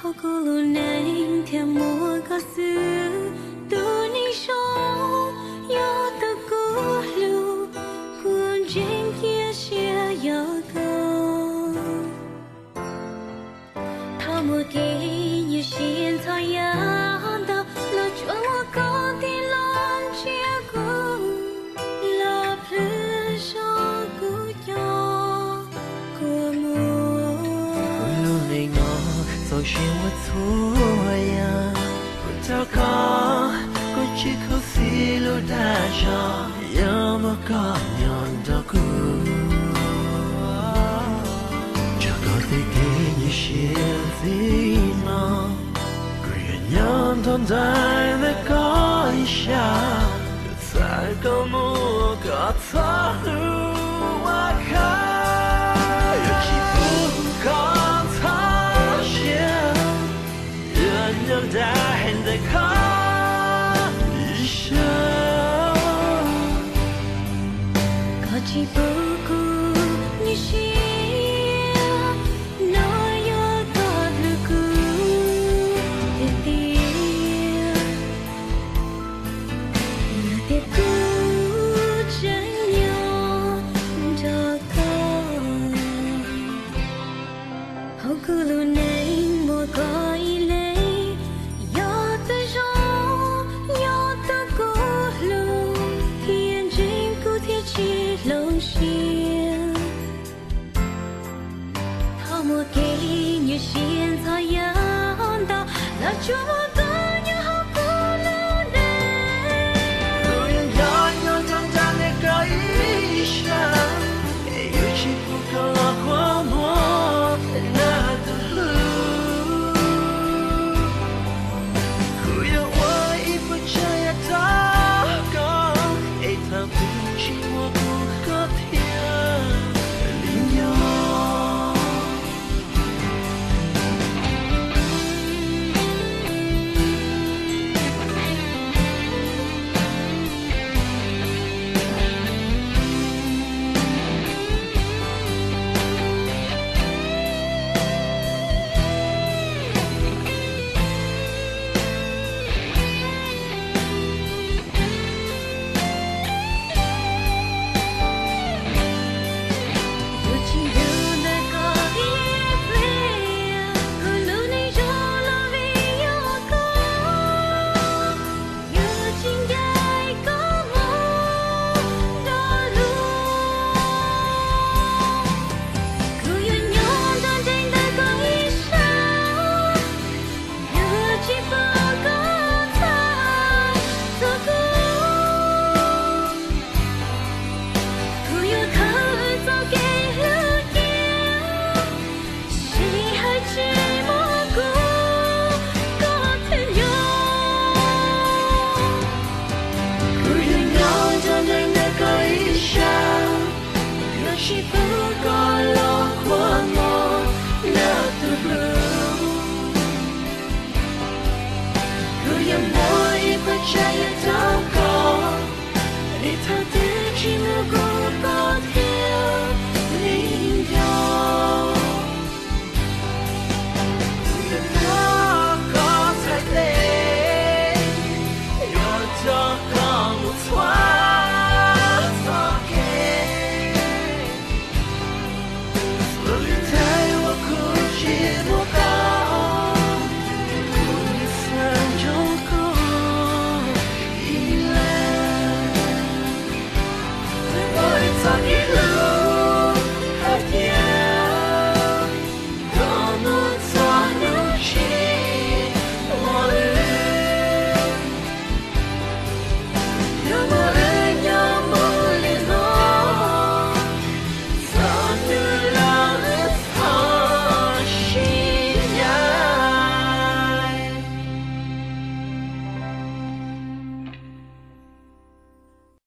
Kuv lub neej thiaj muaj koj xwb, tus neeg zoo yog tus kuv hlub, kuv ntseeg cia siab yog koj. Thaum muaj kev nyuaj siab ntxhov yam ntau, los tsuas muaj koj tig los nrhiav kuv, los plhws zog kuv cov kua muag. Kuv lub neej no txaus siab muaj txhua yam, kuv thov koj, koj tsis khuv xim lub dag zog, yog muaj koj nyob nrog kuv. Tso koj tej kev nyuaj siab ntxiv no, kuv yuav nyob nrog nraim ntawm koj ib sab, txhawm koj muaj koj txhob hlub ua koj, yuav tsis pub koj txhob siab, yuav nyob dai ntawm koj ib sab. Koj tsis pub kuv nyuaj siab, no yog koj hlub kuv tiag tiag, yog tias kuv tseem nyob nrog koj. Hauv kuv lub neej muaj koj ib leeg, yog tus zoo, yog tus kuv hlub, thiaj ntseeg kuv thiaj tsis hloov siab. Thaum muaj kev nyuaj siab ntxhov yam ntau, los tsuas muaj